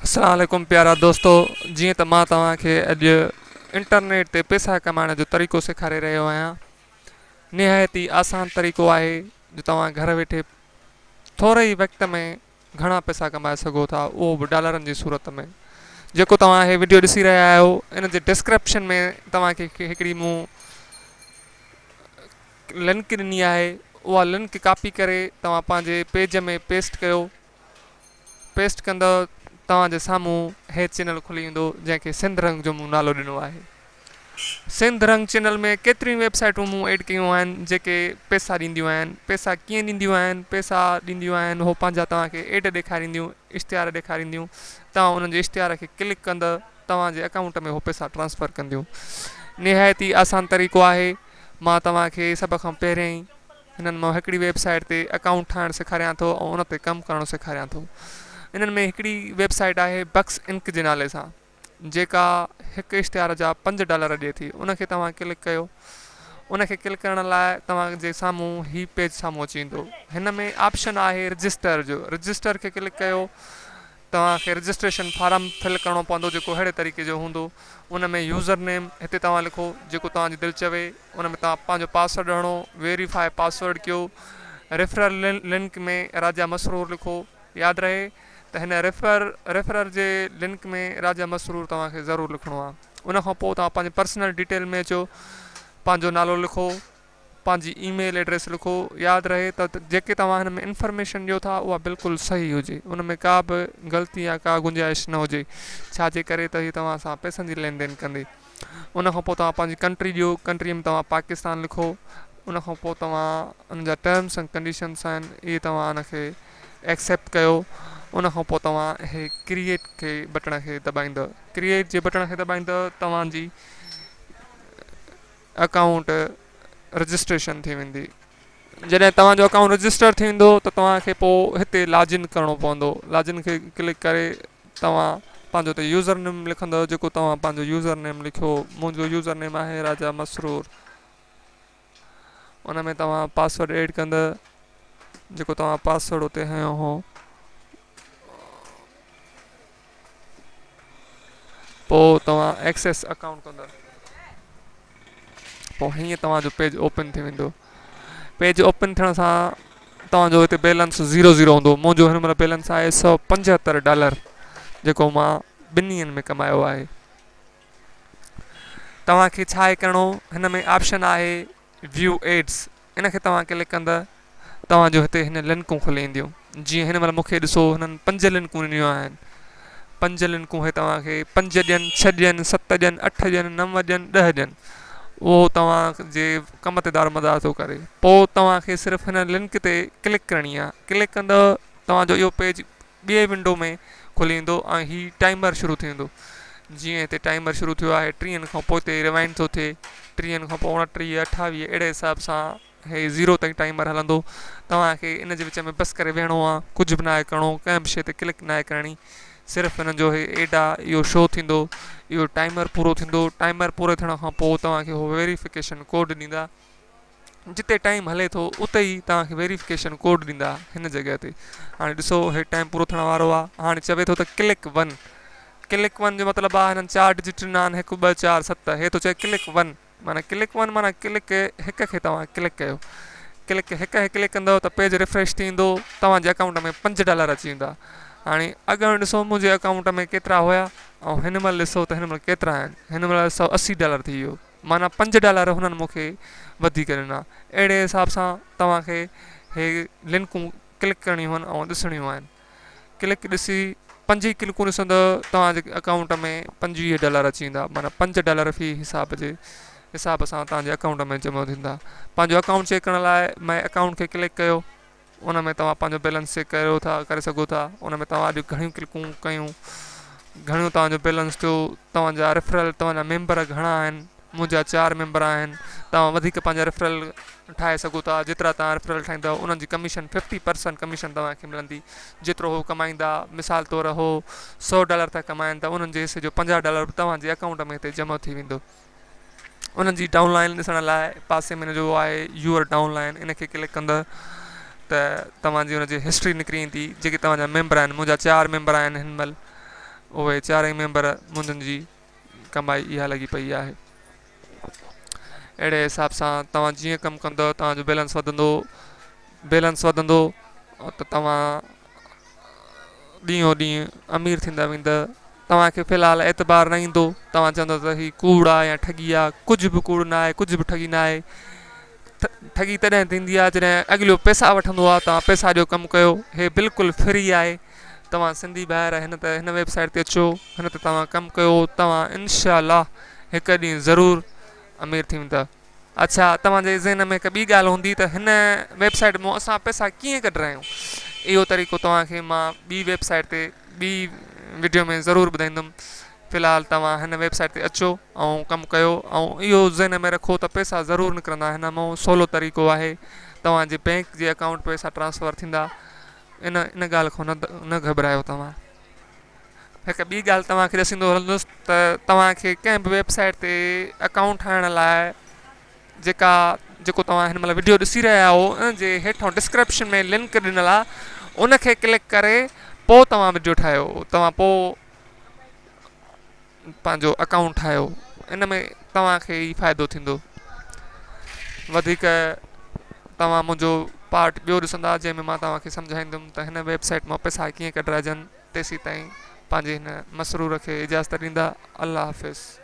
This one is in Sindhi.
اسلام عليڪم پيارا دوستو جيئن ته مان توهان کي اڄ انٽرنيٽ تي پئسا ڪمائڻ جو طريقو سيکاري رهيو آهيان نهايت ئي آسان طريقو آهي جو توهان گهر ويٺي ٿوري ئي وقت ۾ گهڻا پئسا ڪمائي سگهو ٿا اهو به ڊالرن جي صورت ۾ جيڪو توهان هي وڊيو ڏسي رهيا آهيو ان جي ڊسڪرپشن ۾ توهان کي هڪڙي مون لنڪ ڏني آهي اها لنڪ ڪاپي ڪري توهان پنهنجي پيج ۾ پيسٽ ڪيو پيسٽ ڪندؤ توهان جي سامهون هي چينل کلي ايندو جنهن کي سنڌ رنگ جو مون نالو ڏنو آهي. سنڌ رنگ چينل ۾ ڪيتريون ويب سائيٽون مون ايڊ ڪيون آهن جيڪي پئسا ڏينديون آهن پئسا ڪيئن ڏينديون آهن پئسا ڏينديون آهن هو پنهنجا توهان کي ايڊ ڏيکارينديون اشتهار ڏيکارينديون توهان انهن جي اشتهار کي ڪلڪ ڪندؤ توهان جي اڪائونٽ ۾ هو پئسا ٽرانسفر ڪنديون نهايت ئي آسان طريقو آهي مان توهان کي سڀ کان پهريائين هنن مان هڪڙي ويب سائيٽ تي اڪائونٽ ٺاهڻ سيکاريان ٿو ۽ ان تي ڪم ڪرڻ سيکاريان ٿو. انهن ۾ هڪڙي ويب سائيٽ آهي بڪس انڪ جي نالي سان جيڪا هڪ اشتهار جا پنج ڊالر ڏئي ٿي ان کي توهان ڪلڪ ڪيو ان کي ڪلڪ ڪرڻ لاء توهان جي سامهون هي پيج سامهون اچي ويندو هن ۾ آپشن آهي رجسٽر جو رجسٽر کي ڪلڪ ڪيو توهان کي رجسٽريشن فارم فل ڪرڻو پوندو جيڪو اهڙي طريقي جو هوندو ان ۾ يوزر نيم هتي توهان لکو جيڪو توهان جي دل چوي ان ۾ توهان پنهنجو پاسورڊ هڻو ويريفائي پاسورڊ ڪيو ريفرل لنڪ ۾ راجا مسرور لکو ياد رهي ته هن ريفر ريفرر جي لنڪ ۾ راجا مسرور توهان کي ضرور لکڻو آهي ان کان پوء توهان پنهنجي پرسنل ڊيٽيل ۾ اچو پنهنجو نالو لکو پنهنجي اي ميل ايڊريس لکو ياد رهي ته جيڪي توهان هن ۾ انفارميشن ڏيو ٿا اها بلڪل صحيح هجي ان ۾ ڪا به غلطي يا ڪا گنجائش نه هجي ڇا جي ڪري ته هي توهان سان پئسن جي لين دين ڪندي ان کان پوء توهان پنهنجي ڪنٽري ڏيو ڪنٽري ۾ توهان پاڪستان لکو ان کان پوء توهان ان جا ٽرمس اينڊ ڪنڊيشنس آهن اهي توهان ان کي ايڪسيپٽ ڪيو ان کان پوء توهان هي ڪريئيٽ کي بٽڻ کي دٻائيندو ڪريئيٽ جي بٽڻ کي دٻائيندو توهان جي اڪائونٽ رجسٽريشن ٿي ويندي جڏهن توهان جو اڪائونٽ رجسٽر ٿي ويندو ته توهان کي پوء هتي لاگ ان ڪرڻو پوندو لاگ ان کي ڪلڪ ڪري توهان پنهنجو هتي يوزر نيم لکندو جيڪو توهان پنهنجو يوزر نيم لکيو منهنجو يوزر نيم آهي راجا مسرور ان ۾ توهان پاسورڊ ايڊ ڪندو جيڪو توهان پاسورڊ اتي هنيو هو پوء توهان ايڪسيس اڪائونٽ ڪندا پوء هيئن توهان جو پيج اوپن ٿي ويندو پيج اوپن ٿيڻ سان توهان جو هتي بيلنس زيرو زيرو هوندو منهنجو هن مهل بيلنس آهي 175 ڊالر جيڪو مان ٻن ڏينهن ۾ ڪمايو آهي توهان کي ڇا آهي ڪرڻو هن ۾ آپشن آهي ويو ايڊس ان کي توهان ڪلڪ ڪندا توهان جو هتي هن لنڪون کلي اينديون جيئن هن مهل مونکي ڏسو هنن پنج لنڪون ڏنيون آهن پنج لنڪون هي توهان کي پنج ڏين ڇهه ڏين ست ڏين اٺ ڏين نو ڏين ڏهه ڏين اهو توهان جي ڪم تي دارومدار ٿو ڪري پوء توهان کي صرف هن لنڪ تي ڪلڪ ڪرڻي آهي ڪلڪ ڪندو توهان جو اهو پيج ٻئي ونڊو ۾ کلي ايندو ۽ هي ٽائمر شروع ٿي ويندو جيئن هتي ٽائمر شروع ٿيو آهي ٽيهن کان پوئتي ريوائنڊ ٿو ٿئي ٽيهن کان پوء اڻٽيهه اٺاويهه اهڙي حساب سان هي زيرو تائين ٽائمر هلندو توهان کي ان جي وچ ۾ بس ڪري ويهڻو آهي ڪجهه به ناهي ڪرڻو ڪنهن به شي تي ڪلڪ ناهي ڪرڻي صرف هنن جو هي ايڊ آهي اهو شو ٿيندو اهو ٽائمر پورو ٿيندو ٽائمر پورو ٿيڻ کان پوء توهان کي هو ويريفڪيشن ڪوڊ ڏيندا جتي ٽائيم هلي ٿو اتي ئي توهان کي ويريفڪيشن ڪوڊ ڏيندا هن جڳهه تي هاڻي ڏسو هي ٽائيم پورو ٿيڻ وارو آهي هاڻي چوي ٿو ته ڪلڪ ون ڪلڪ ون جو مطلب آهي هنن چار ڊجٽ ڏنا آهن هڪ ٻه چار ست هي ٿو چئي ڪلڪ ون معنيٰ ڪلڪ ون معنيٰ ڪلڪ هڪ کي توهان ڪلڪ ڪيو ڪلڪ هڪ کي ڪلڪ ڪندو ته پيج ريفريش ٿيندو توهان جي اڪائونٽ ۾ پنج ڊالر اچي ويندا هاڻي اڳ ڏسو منهنجي اڪائونٽ ۾ ڪيترا هيا ۽ هن مهل ڏسو ته هن مهل ڪيترا آهن هن مهل 180 ڊالر ٿي ويو معنيٰ پنج ڊالر هنن مون کي وڌيڪ ڏنا. اهڙي حساب سان توهان کي هي لنڪون ڪلڪ ڪرڻيون آهن ۽ ڏسڻيون آهن. ڪلڪ ڏسي پنج ئي ڪلڪون ڏسندؤ توهان جي اڪائونٽ ۾ 25 ڊالر اچي ويندا معنيٰ پنج ڊالر في حساب جي حساب سان توهان جي اڪائونٽ ۾ جمع ٿيندا. پنهنجو اڪائونٽ چيڪ ڪرڻ لاء my account کي ڪلڪ ڪيو. ان ۾ توهان پنهنجو بيلنس چيڪ ڪريو ٿا ڪري سگهو ٿا ان ۾ توهان اڄ گهڻيون ڪلڪون ڪيون گهڻيون توهان جو بيلنس ٿيو توهان جا ريفرل توهان جا ميمبر گهڻا آهن منهنجا چار ميمبر آهن توهان وڌيڪ پنهنجا ريفرل ٺاهي سگهو ٿا جيترا توهان ريفرل ٺاهيندؤ انهن جي ڪميشن ففٽي پرسنٽ ڪميشن توهان کي ملندي جيترو هو ڪمائيندا مثال طور هو سو ڊالر ٿا ڪمائن ته انهن جي حصي جو 50 ڊالر به توهان جي اڪائونٽ ۾ هتي جمع ٿي ويندو. انهن جي ڊائون لائن ڏسڻ لاء پاسي ۾ ان جو آهي يوئر ڊائون لائن ان کي ڪلڪ ڪندؤ ته توهان جي ان جي هسٽري نڪري ايندي جيڪي توهان جا ميمبر آهن منهنجا چار ميمبر آهن هن مهل اهي چارئي ميمبر منهنجن جي ڪمائي اها لڳي پئي آهي. اهڙي حساب سان توهان جيئن ڪم ڪندؤ توهان جو بيلنس وڌندو بيلنس وڌندو ته توهان ڏينهون ڏينهن امير ٿيندا ويندؤ. توهان کي في الحال اعتبار نه ايندو، توهان چوندؤ ته هي ڪوڙ آهي يا ٺڳي آهي. ڪجهه به ڪوڙ نه آهي، ڪجهه به ٺڳي نه آهي. ٺڳي تڏهن ٿيندي آهي جڏهن اڳلو پئسا وٺندو آهي. توهان پئسا ڏيو ڪم ڪيو، هي بلڪل فري آهي. توهان سنڌي ڀائر هن تي هن ويب سائيٽ تي اچو، هن تي توهان ڪم ڪيو، توهان انشاء الله هڪ ڏينهن ضرور امير ٿي ويندا. اڇا توهان جي ذهن ۾ هڪ ٻي ڳالهه هوندي ته هن ويب سائيٽ مون اسان پئسا ڪيئن ڪڍرايون. اهو طريقو توهان کي مان ٻي ويب سائيٽ تي ٻي وڊيو ۾ ضرور ٻڌائيندم. في الحال توهان هن ويب سائيٽ تي اچو ۽ ڪم ڪيو ۽ اهو ذهن ۾ رکو ته پئسا ضرور نڪرندا. هن مان سولو طريقو آهي، توهان جي بينڪ جي اڪائونٽ پئسا ٽرانسفر ٿيندا. ان ان ڳالهه کان نه گهٻرايو توهان. هڪ ٻي ڳالهه توهان کي ڏسيندو هلندس ته توهان کي ڪنهن به ويب سائيٽ تي اڪائونٽ ٺاهڻ لاء جيڪا جيڪو توهان هن مهل وڊيو ڏسي رهيا آهيو ان جي هيٺان ڊسڪرپشن ۾ لنڪ ڏنل آهي ان کي ڪلڪ ڪري پوء توهان وڊيو ٺاهيو توهان پوء پنهنجو اڪائونٽ ٺاهيو ان ۾ توهان کي ئي فائدو ٿيندو. وڌيڪ توهان منهنجو پارٽ ٻيو ڏسندا جنهن ۾ مان توهان کي سمجهائيندم ته هن ويب سائيٽ مان پئسا ڪيئن ڪڍرائجن. تيسين تائين پنهنجي هن مسرور کي اجازت ڏيندا. الله حافظ.